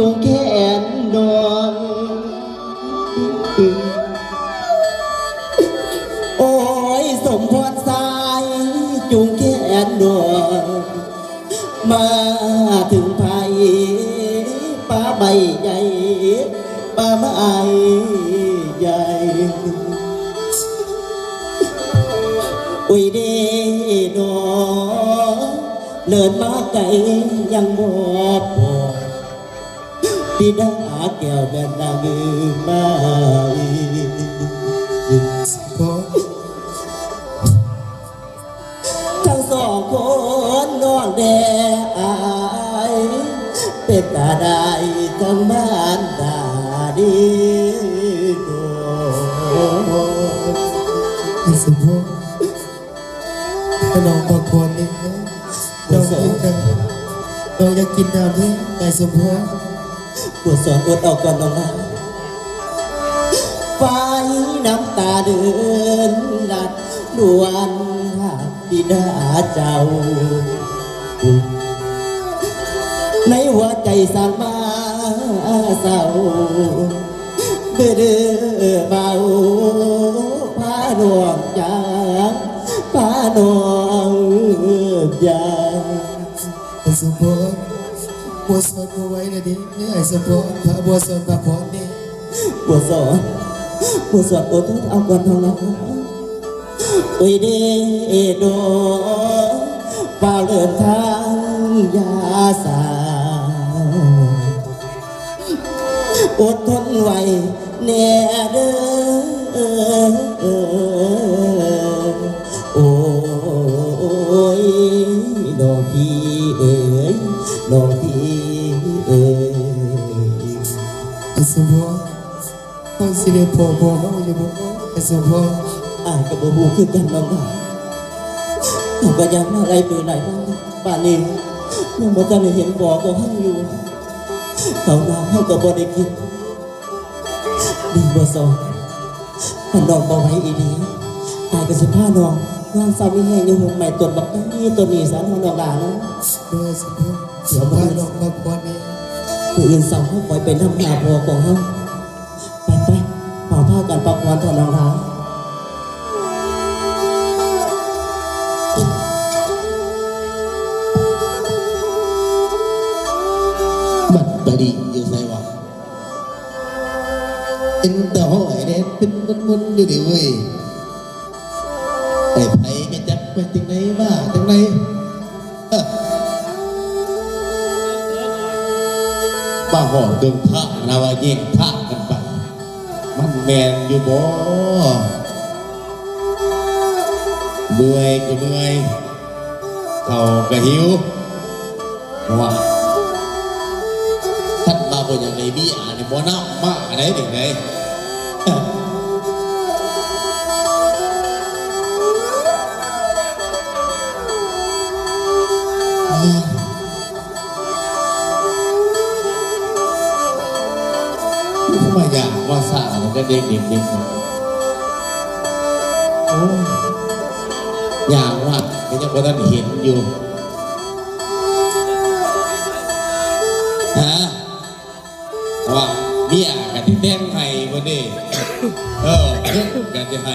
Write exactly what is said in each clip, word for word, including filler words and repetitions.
จุงแขนน้อง โอ้ย สมพรสาย จุงแขนน้อง มาถึงไผ ป่าไม้ใหญ่ ป่าไม้ใหญ่ โอ้ยเด้น้อง เลินมาไกลยังบ่พอ ปิดาแก้วแม่นนางมาอีก ทั้งสองคนน้องแด่อาย เป็นตาได้ทั้งมารดาดีโด ไอ้สมพงษ์ ให้น้องพักผ่อนนี่ น้องกินน้ำ น้องอยากกินน้ำนี่ ไอ้สมพงษ์ บัวสอนอดเอาก่อนน้องนะ ไฟน้ำตาเดินลัดดวนหาบิดาเจ้า ในหัวใจสั่งมาเศร้า เด้อเด้อเบา พาน้องจาง พาน้องจาง ไอ้สมพร บัวสอนบ่ไหวแล้วเด้ ไอ้สมพร พาบัวสอนพักผ่อนนี่ บัวสอน บัวสอนอดทนเอาก่อนเท่านั้น โอ้ยเด้ดอฟ้าวเดินทางอย่าสา อดทนไว้แน่เด้อ โอ้ย น้องพี่เอ๋ย น้องพี่เอ๋ย ไอ้สมพร เขาสิได้พ้อพ่อเขาอยู่บ่ ไอ้สมพร อ้ายก็บ่ฮู้คือกันน้องหลา เขาก็ย่างมาหลายมื้อหลายวัน ป่านนี้ยังบ่ทันได้เห็นพ่อของเฮาอยู่ ข้าวน้ำเฮาก็บ่ได้กิน ดีบ่ซอ คันน้องบ่ไหวอีหลี อ้ายก็สิพาน้องนอนเซามีแฮงอยู่ฮ่มไม้ต้นบักใหญ่ต้นนี้ซะเนาะน้องหลาเนาะ เด้อสมพร เดี๋ยวมื้อ พาน้องพักผ่อนนี่ มื้ออื่นเช้าเฮาค่อยไปนำหาพ่อของเฮา ไปไป มาพากันพักผ่อนเถาะน้องหลา บัดบาดนีอยู่ไสวะ เป็นตาห้อยแดดเป็นมึนๆอยู่นี่เว้ย ไอ้ไผก็จักไปจังใดมาจังใด เอ้อ มาฮอดเทิงทางนะว่าแยกทางกันไป มันแม่นอยู่บ่ เมื่อยก็เมื่อย ข้าวก็หิว ว่า คันว่าบ่อยากได้เมียนี่บ่นำมาได้จั่งใด มายามว่าซ่าแล้วก็เด็กๆๆ โอ้ย ยามว่าก็ยังบ่ทันเห็นอยู่ ฮะ ว่าเมียก็สิแต่งให้เบิดเด้ เออ เงินก็สิให้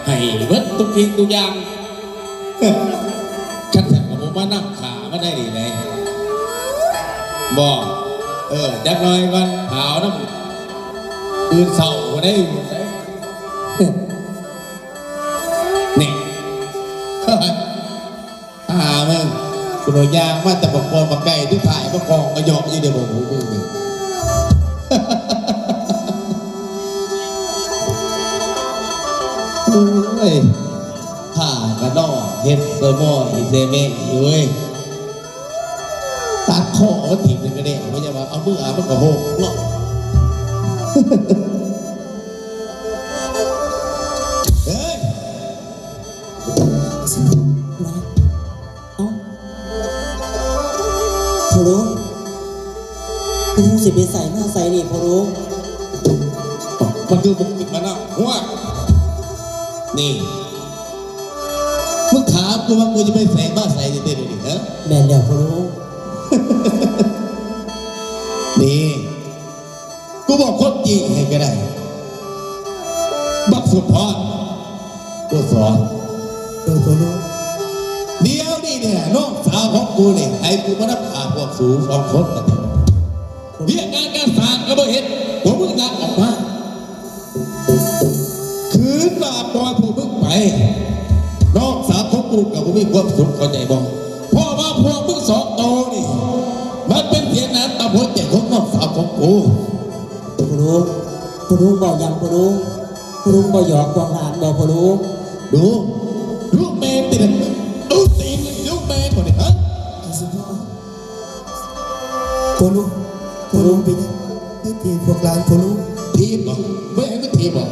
ให้เบิดทุกสิ่งทุกอย่าง คันซั่นก็บ่มานำข้ามาได้นี่ได๋ บ่ เออ จักหน่อยก่อน ถ้าเอานำ อื่นเช้าบ่ได้ นี่ อ่ามึง กูโดนยางมาแต่บักบอลบักไก่ที่ถ่ายมากองกระยอกอยู่เดี๋ยวบอกหูมึงนี่ โอ้ย ผ้ากะนอกเฮ็ดใส่หม้ออีเซเมะอยู่เว้ย ตัดข้อมันถิ่มเลยกระเดะมันจะมาเอามืออาบมันก็หกเนาะ เฮ้ย เอ้า พ่อหลวง พ่อหลวงสิไปไสมาไสนี่พ่อหลวง มันคือบุกขึ้นมานะหัว นี่ มึงถามกูว่ากูจะไปไสมาไสนี่เด้อนี่ฮะ แม่นแล้วพ่อหลวง นี่ กูบอกความจริงให้ก็ได้ บักสมพร กูสอน โดยพ่อลุง เดี๋ยวนี้เนี่ยน้องสาวของกูเนี่ยให้กูมานับหาพวกสูสองคนกันเถอะ เวียกงานการสร้างก็บ่เฮ็ด พวกมึงลากออกมา คืนว่าปล่อยพวกมึงไป น้องสาวของกูกับกูมีความสุข เข้าใจบ่ เพราะว่าพวกมึงสองตัวนี่ มันเป็นเสียงน้ำตาหัวใจของน้องสาวของกู พ่อลุง พ่อลุงบอกอย่างพ่อลุง พ่อลุงบอกหยอกกวางหลานบอกพ่อลุง ดู ลูกแม่ติด ดูตีนลูกแม่ก่อนเนี่ยฮะ พ่อลุง พ่อลุงเป็นยังคือถีบพวกหลานพ่อลุง ถีบบ่ ไม่ให้มันถีบบ่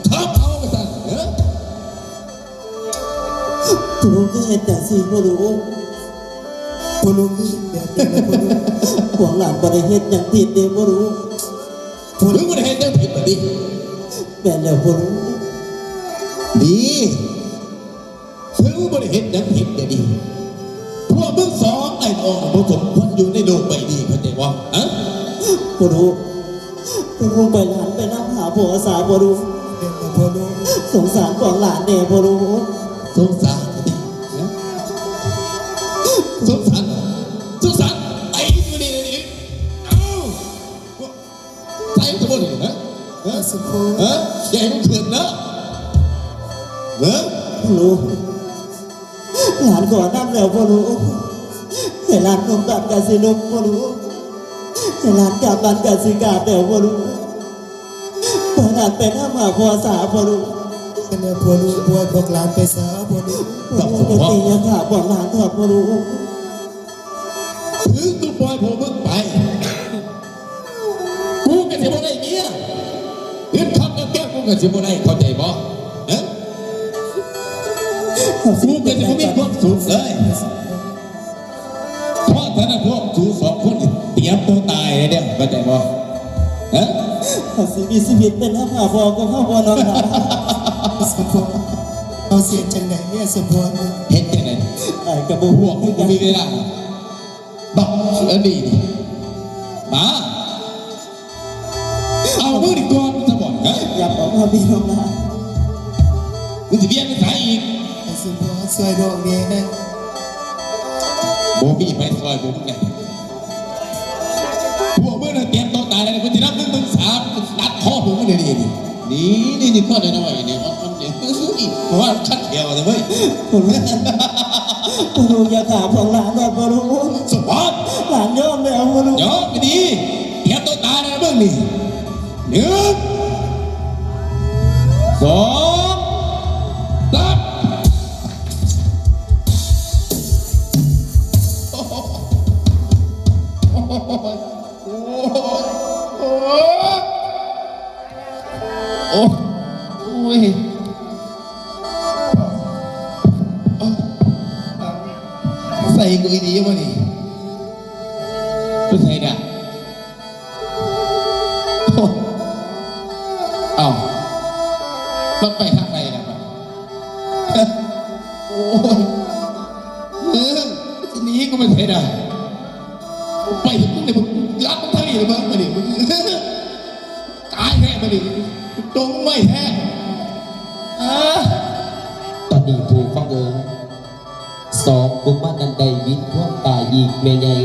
ทับเอาไปซะ เออ พ่อลุงก็เฮ็ดจังซี่พ่อลุง พ่อลุงคือแบบนี้นะพ่อลุง พวกหลานบ่ได้เฮ็ดหยังผิดเด้พ่อลุง พ่อลุงบ่ได้เฮ็ดหยังผิดบ่ดิ แม่นแล้วพ่อลุง ดี ถือว่าบ่ได้เฮ็ดหยังผิดก็ดี พวกมึงสองไอ้น้องบ่สมควรอยู่ในโลกใบนี้ เข้าใจบ่ ฮะ พ่อลุง พ่อลุงปล่อยหลานไปนำหาพ่อสาพ่อลุง เดี๋ยวนะพ่อลุง สงสารพวกหลานแน่พ่อลุง สงสารก็ดี ฮะ สงสาร สงสาร ไอ้อยู่นี่นี่ เอ้า ใส่ตัวนี่ฮะ ฮะ สุโข ฮะ อย่าให้มันเขินนะ ฮะ พ่อลุง หลานขอนำแล้วพ่อลุง ให้หลานนมบ้านกะสินมพ่อลุง ให้หลานกราบบ้านกะสิกราบแล้วพ่อลุง ปล่อยหลานไปนำหาพ่อสาพ่อลุง อันนี้พ่อลุงปล่อยพวกหลานไปซะพ่อลุง พ่อลุงจะตีอย่าขาบอกหลานเถอะพ่อลุง ถึงกูปล่อยพวกมึงไป กูก็สิบ่ได้เมีย เงินคำกับแก้วกูก็สิบ่ได้ เข้าใจบ่ ฮะ กูก็สิบ่มีความสุขเลย เพราะฉะนั้นพวกกูสองคนนี่เตรียมตัวตายเลยเนี่ย เข้าใจบ่ ฮะ ถ้าสิมีชีวิตเป็นหาพ่อก็หาพ่อน้องหลาน เอาเสียจังไหนเนี่ยสมพร เฮ็ดจังไหน ไอ้กระบุ พวกมึงบ่มีเวลา บักอันนี้นี่ มา เอามือนี่ก่อนสมอง ฮะ อย่าบอกว่ามีน้องหลาน มึงสิเบียดไปไสอีก ไอ้สมพรช่วยดอกเดียวนะ บ่มีไผช่วยผมไง พวกมึงน่ะเตรียมตัวตายแล้ว กูสินับหนึ่งถึงสาม ตัดคอพวกมึงเดี๋ยวนี้นี่ นี่ นี่ นี่ ข้อน้อยๆ นี่ มัน มัน นี่ นี่ เพราะว่าคัดเดียวเลยเว้ย พ่อลุง พ่อลุงอย่าขาพ่อหลานนะพ่อลุง สมบัติ หลานยอมแล้วพ่อลุง ยอมไปดี เตรียมตัวตายแล้วนะมึงนี่ หนึ่ง สอง สาม โอ้ย โอ้ย โอ้ย โอ้ย ใส่กูอีดีวะนี่ ไปใส่ด่ะ โอ้ เอ้า มันไปทางไหนล่ะ โอ้ย เออ ทีนี้กูไปใส่ด่ะ ไปมึงเนี่ย มึงรักมึงเท่านี้เลยมึงมาดิ มึง ตายแท้มาดิ ตรงไม่แท้ อ่า ตอนนี้ผู้ฟังเอ๋ย สองกุมารนั้นได้ยินความตายอีกแม่ใหญ่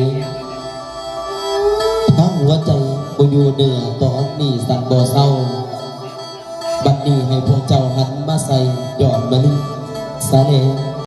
ทั้งหัวใจบ่อยู่เหนือตอนนี้สั่นบ่เซา บัดนี้ให้พวกเจ้าหันมาใส่ยอดมะลิซะแหน่